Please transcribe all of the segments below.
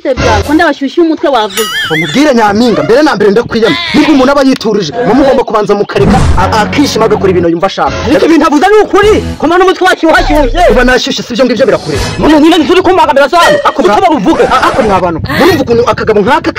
bite byawe ko ndabashyushye umutwe wavuze. Mubwire nyampinga mbere na mbere ndakwiyama. Niba umuntu aba yiturije mumugomba kubanza mukareka akishima agakora ibintu yumva ashaka. Ariko ibintu avuze ni ukuri. Koma n'umutwe wacu washyushye. Uba nashyushye sibyo ngibyo birakureba. None nyine nturi kumagamira sana. Ako bavuga. Ako mwabano. Murumva ukuntu akagabo nk'aka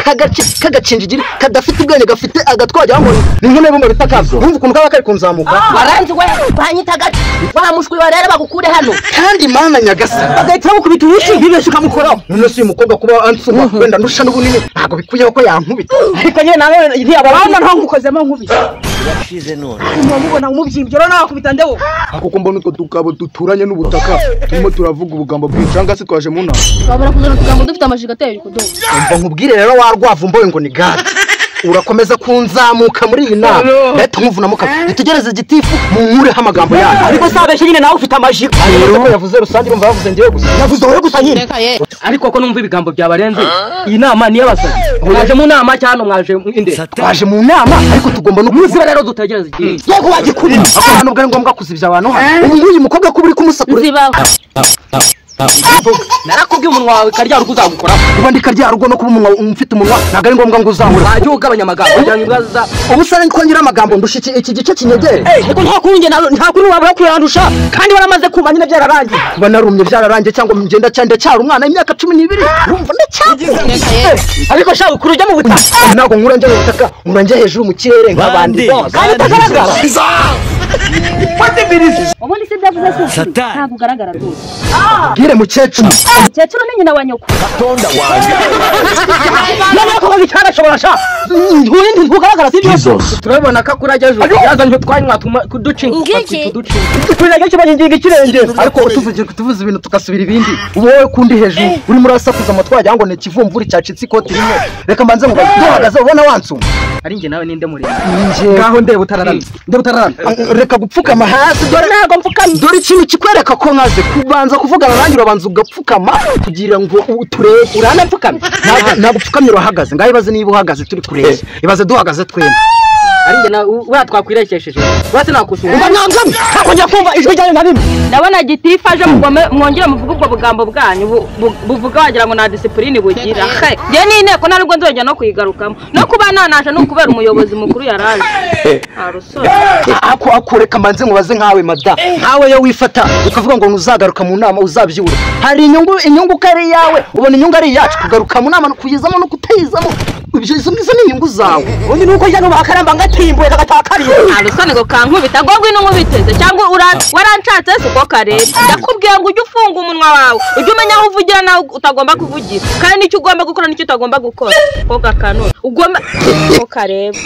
kagacinjigiri kadafite ubwenge gafite agatwajya ngo ni nkone bumwe bitakavyo. Murumva ukuntu kaba kari kunzamuka. Waranzi we banyita gace. Wa mushwi warera bagukure hano. Kandi mana nyagasa. Bagahita bagukubita urushi bibesha ukamukoraho. None se uyu mukobwa kuba ansuma wenda ndusha n'ubunini ntabwo bikuyeho ko yankubita. Ariko nyine nawe ntiyabana ntaho ngukozemo nkubita. Yashize none. Mubona umubyimbye rero nakubita ndewo. Ako mbona utwo dukabo duturanye n'ubutaka turimo turavuga ubugambo bw'icanga se twaje mu nama. Twabura kuzana utugambo dufite amashiga ateye ikodobo. Umva nkubwire rero warwavumboye ngo ni gade. Urakomeza kunzamuka muri iyi nama. Leta nkuvunamo kabiri. Dutegereze gitifu munkureho amagambo yanyu. Ariko sabeshe nyine nawe ufite amajigo. Ariko yavuze rusange urumva yavuze ngewe gusa. Yavuze wowe gusa nyine. Ariko ko numva ibigambo byabarenze. Iyi nama ni y'abasazi. Mwaje mu nama cyane mwaje inde. Twaje mu nama ariko tugomba no kuziba rero dutegereze igitifu. Yego wagikurira. Ako hano bwari ngombwa kuzibya abantu hano. Ubu nguyu mukobwa ko uri kumusakura. Narakubwiye umunwa wawe karya rugo uzagukoraho. Kuba ndi karya rugo no kuba umunwa mfite umunwa ntabwo ari ngombwa ngo uzahura. Wajya ugabanya amagambo kugira ngo imbwa ubu se ko ngira amagambo ndusha iki gice kinyegere. Ariko nta kunge nta kuntu wabura kuyandusha kandi waramaze kuma nyine byararangiye. Kuba narumye byararangiye cyangwa ngenda cyane cyari umwana imyaka 12 urumva ndacyakura. Ariko sha ukuru ujya mu butaka. Ntabwo nkura njya mu butaka nkura njya hejuru mu kirere nk'abandi bose. Kandi utagaragara. Ubundi se byavuze se ntabwo ugaragara rwose. Bwire mukecuru. Mukecuru ni nyina wa nyoko. Gatonda wanjye. None ko babicara shobora sha. Ntundi ntugaragara sibyo. Turabona ko akurajya ejo. Yazanye twanywa kuducinga. Kurajya kiba ingingo ikirenge. Ariko utuvugira kutuvuza ibintu tukasubira ibindi. Wowe kundi hejuru urimo urasakuza amatwi wagira ngo ni ikivumvuri cyacitse ikoti rimwe. Reka mbanze ngo duhagaze ubona wansuma. Ari nge nawe ninde muri. Ngaho ndeba utararamye. Ndeba utararamye. Reka gupfukama hasi dore ntago mfukamye. Dore ikintu kikwereka ko nkaze kubanza kuvugana nanjye urabanza ugapfukama kugira ngo uturebe. Uranapfukamye? Ntabwo upfukamye urahagaze. Ngaho ibaze niba uhagaze turi kureshya. Ibaze duhagaze twembi. Ari nge nawe uriya twakwirekesheje. Uretse nakusura. Umva mwangamye. Ntakongera kumva ijwi ryanyu na rimwe. Ndabona gitifu aje mugome mwongere muvuge ubwo bugambo bwanyu buvuga wagira ngo nta discipline bugira. Nge ni inteko nta nubwo nzongera no kuyigarukamo. No kuba nanaje no kubera umuyobozi mukuru yaraje. Arusore. Ako akoreka mbanze mubaze nkawe mada. Nkawe yo wifata ukavuga ngo ntuzagaruka mu nama uzabyibura. Hari inyungu kari yawe ubona inyungu ari yacu kugaruka mu nama kuyizamo no kutayizamo. Ibyo izo ngizo ni inyungu zawe. Ubundi nuko njya nubakaramba ngatimbuye kagatakariye. Arusore ngo kankubita ngo ngwino nkubiteze cyangwa waranshatse se uko kareba. Ndakubwiye ngo ujye ufunga umunwa wawe. Ujye umenya aho uvugira nawe utagomba kuvugira. Kandi nicyo ugomba gukora nicyo utagomba gukora. Ko gakanura. Ugomba ko kareba.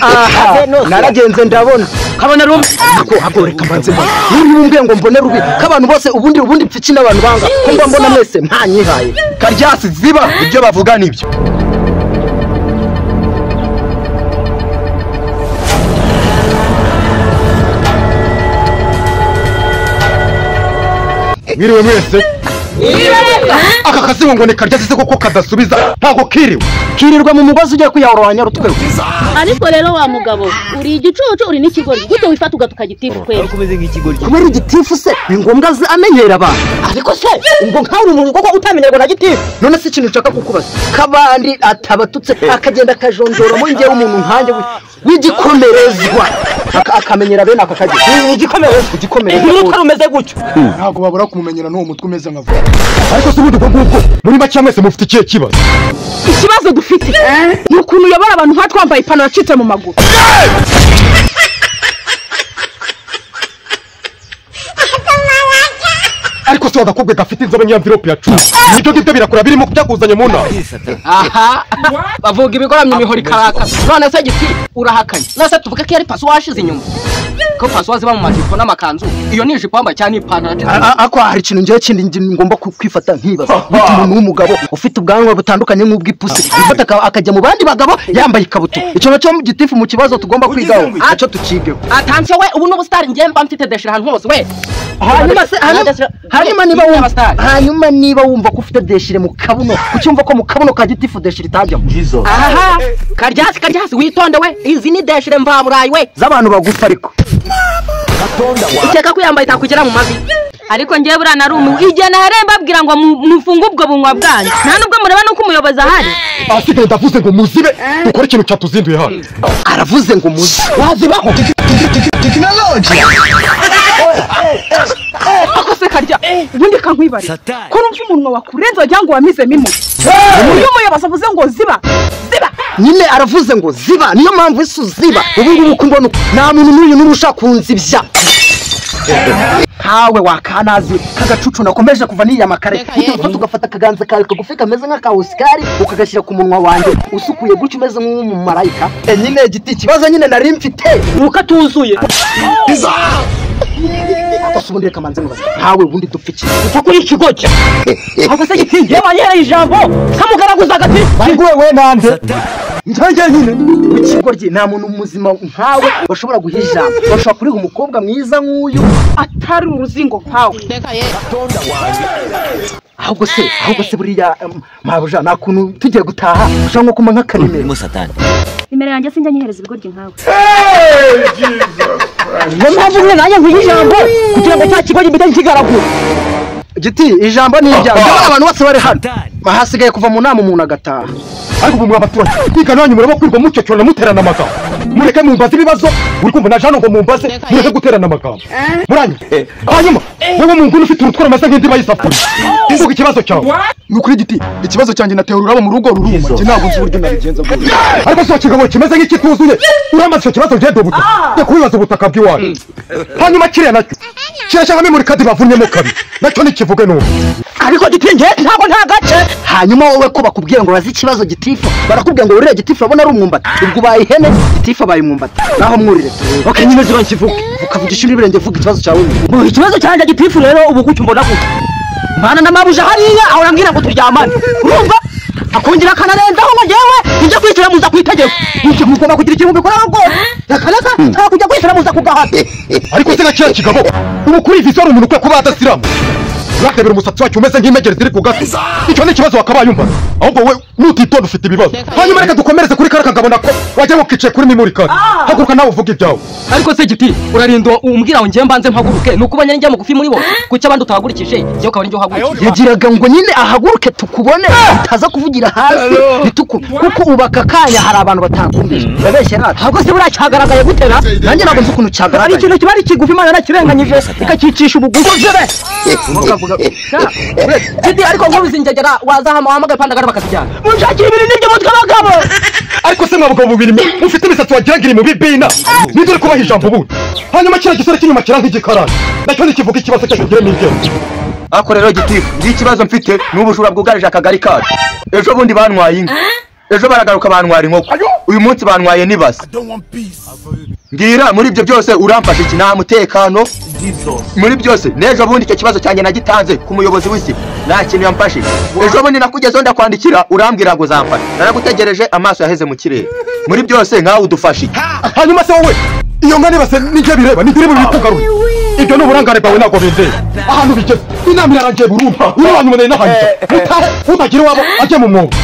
Aha naragenze ndabona. Kabona rumwe. Ako agoreka mbanze mbona. Niba umbwiye ngo mbone rubi kabantu bose ubundi pfiki n'abantu banga. Ko mba mbona mwese mpanyihaye. Karyasi ziba ibyo bavuga nibyo. Mwiriwe mwese. Aka kazi ngo ni karya se koko kadasubiza ntago kiriwe. Kirirwa mu mugozi ugiye kuyahoranya rutwe. Ariko rero wa mugabo uri igicucu uri n'ikigoryi gute wifata ugatuka gitifu kweli. Kubera igitifu se ni ngombwa amenyera abantu. Ariko se ubwo nkawe umuntu koko utamenyerwa na gitifu. None se ikintu nshaka kukubaza kabandi atabatutse akagenda akajonjora mu ngewe umuntu nkanjye w'igikomerezwa akamenyera bene aka kagiye. Igikomerezwa igikomerezwa umutwe rumeze gutyo. Ntago babura kumumenyera n'uwo mutwe umeze nka vuba. Ariko se ubundi ubwo ngubwo muri make mwese mufite ikihe kibazo? Ikibazo dufite ni ukuntu uyobora abantu nka twambaye ipantaro yacitse mu maguru. Ariko se agakobwa gafite inzobe nyamvirope ya 10. Nibyo ngibyo birakura birimo kubyakuzanye mu nama. Aha bavuga ibigoramye imihoro ikaraka. None se giti urahakanye. None se tuvuge ko yari paso washize inyuma. Ko paso ziba mu majipo n'amakanzu. Iyo ni ijipo wambaye cyane ipantaro. Ako hari ikintu ngiye kindi ngomba kwifata nkibaza. Gute umuntu w'umugabo ufite ubwanwa butandukanye nk'ubw'ipusi ifata akajya mu bandi bagabo yambaye ikabutura. Icyo nacyo gitifu mu kibazo tugomba kwigaho. Icyo tukigeho. Atanse we ubu n'ubusitari ngiye mba mfite deshira ahantu hose we. Hanyuma se hanyuma niba wumva ko ufite deshire mu kabuno kucyumva ko mu kabuno ka gitifu deshire itajyamo. Aha karyasi witonde we izi ni deshire mvaburayi we z'abantu bagufa ariko. Ukeka ko yambaye itakugera mu mavi. Ariko ngewe buriya narumiwe igihe nahereye mbabwira ngo mufunge ubwo bunwa bwanyu nta nubwo mureba nuko umuyobozi ahari. Asigaye ndavuze ngo muzibe dukore ikintu cyatuzinduye hano. Aravuze ngo muzibe wazibaho. Ako se karya ubundi kankwibare ko numva umunwa wakurenze wagira ngo wamizemo imwe. Uyu muyobozi avuze ngo ziba ziba nyine aravuze ngo ziba, niyo mpamvu isu ziba. Ubu ngubu uko mbona nta muntu n'uyu n'umwe ushaka kunzibya. Nkawe wakanazi kagacucu nakomeje kuva n'iya makare ufata ugafata akaganza kawe kagufi kameze nk'aka Oscar ukagashyira ku munwa wanjye usukuye gutyo umeze nk'umumarayika. Nyine giti ikibazo nyine nari mfite nuko atuzuye. Ubundi reka manze mubaze nkawe ubundi dupfa iki? Upfa kuri ikigoryi. Ahubwo se giti ngewe wanyereye ijambo kamugaraguza agati nguwe we nande njye nyine ikigoryi. Nta muntu muzima nkawe bashobora guha ijambo, bashobora kuriha umukobwa mwiza nk'uyu atari uruzingo nkawe. Ahubwo se buriya mabuja nta kuntu tugiye gutaha ushobora nko kuma nk'akanimero. Nimero yanjye sinjya nyihereza ibigoryi nkawe. Niyo mpamvu nyine nanjye nkuha ijambo kugira ngo cya kigoryi mpite nkigaragura. Giti ijambo ni iryawe, abantu bose bari hano hasigaye kuva mu nama umuntu agataha. Ariko ubu mwabaturage kwiga nanyu muraba kwirwa mucyocyora muterana amagambo. Mureke mumbaze ibibazo, uri kumva na jano ngo mumbaze, mureke guterana amagambo. Muranye hanyuma wowe mu nguni ufite urutwara amasa nk'indi bayisafuriya mvuga ikibazo cyawe. Ni ukuri giti ikibazo cyanjye nateye ururabo mu rugo ruruma njye ntabwo nzi uburyo nabigenza bwose. Ariko si kigabo kimeze nk'ikituzuye uramaze icyo kibazo ugenda ubutaka jya kubibaza ubutaka bw'iwanyu. Hanyuma kiriya nacyo kirashaka memori kadi bavunyemo kabiri nacyo nikivuge n'ubu. Ariko giti nge ntabwo nta gace. Hanyuma wowe ko bakubwiye ngo bazi ikibazo gitifu barakubwiye ngo urire gitifu urabona ari umwumbati, ubwo ubaye ihene gitifu abaye umwumbati naho mwurire. Okay nyine ziba nkivuge ukavugisha ibirenge vuga ikibazo cyawe. Ikibazo cyanjye gitifu rero ubu gutyo mbona gutyo mbana na mabuja hariya aho urambwira ngo turyamane urumva akongera akanarenzaho ngo ngewe njye kwisiramuza ku itegeko mugomba kugira ikintu mubikoraho rwose reka nta kujya kwisiramuza ku gahato. Ariko se nka kiriya kigabo ubu kuri iyi ari umuntu ukwiye kuba adasiramu uratebera umusatsi wacyo umeze nk'imegeri ziri ku gasi. Icyo ni ikibazo wakabaye umva ahubwo we nutitonda ufite ibibazo. Hanyuma reka dukomereze kuri kariya kagabo nako wajya ngo kicaye kuri memori kadi. Haguruka nawe uvuge ibyawe. Ariko se giti urarinda umbwira ngo ngiye mbanze mpaguruke nuko ubonye njya mugufi muri bose kuki abandi utahagurikije njye ukaba njye uhagurukije. Yagiraga ngo nyine ahaguruke tukubone utaza kuvugira hasi nituku kuko ubaka kanya hari abantu batakumvise yabeshye rata. Ahubwo se buriya cyagaragaye gutera nanjye ntabwo nzi ukuntu cyagaragaye. Ari ikintu kiba ari kigufi Imana nakirenganyije ikakicisha ubugufi. Giti ariko nkubizi njyagera wazahama wahamagaye pandagara bakazijyana. Munshakira ibintu nibyo mutwe abagabo. Ariko se mwabagabo bubiri mufite imisatsi wagira ngo iri mu bibina ninde uri kubaha ijambo ubundi? Hanyuma kiriya gisore cy'inyuma kira nk'igikarani nacyo ntikivuga ikibazo cyacyo kigiremo ibyemezo. Ako rero gitifu ngiye ikibazo mfite ni ubujura bwugarije akagari kacu. Ejo bundi bantwaye inka, ejo baragaruka bantwara inkoko, uyu munsi bantwaye n'ibase. Mbwira muri ibyo byose uramfasha iki? Nta mutekano muri byose. N'ejo bundi icyo kibazo cyanjye nagitanze ku muyobozi w'isi nta kintu yamfashije. Ejo bundi nakugezeho ndakwandikira urambwira ngo uzamfashe, naragutegereje amaso yaheze mu kirere. Muri byose nkawe udufashe iki? Hanyuma se wowe iyo nka nibase nijye bireba nijye uri bikugaruye ibyo ni uburangare bwawe ntabwo bindeba. Ahantu bigeze inama irarangiye burundu uri wanyu umuntu nahanyica mutahe utagira iwabo ajye mu mwobo.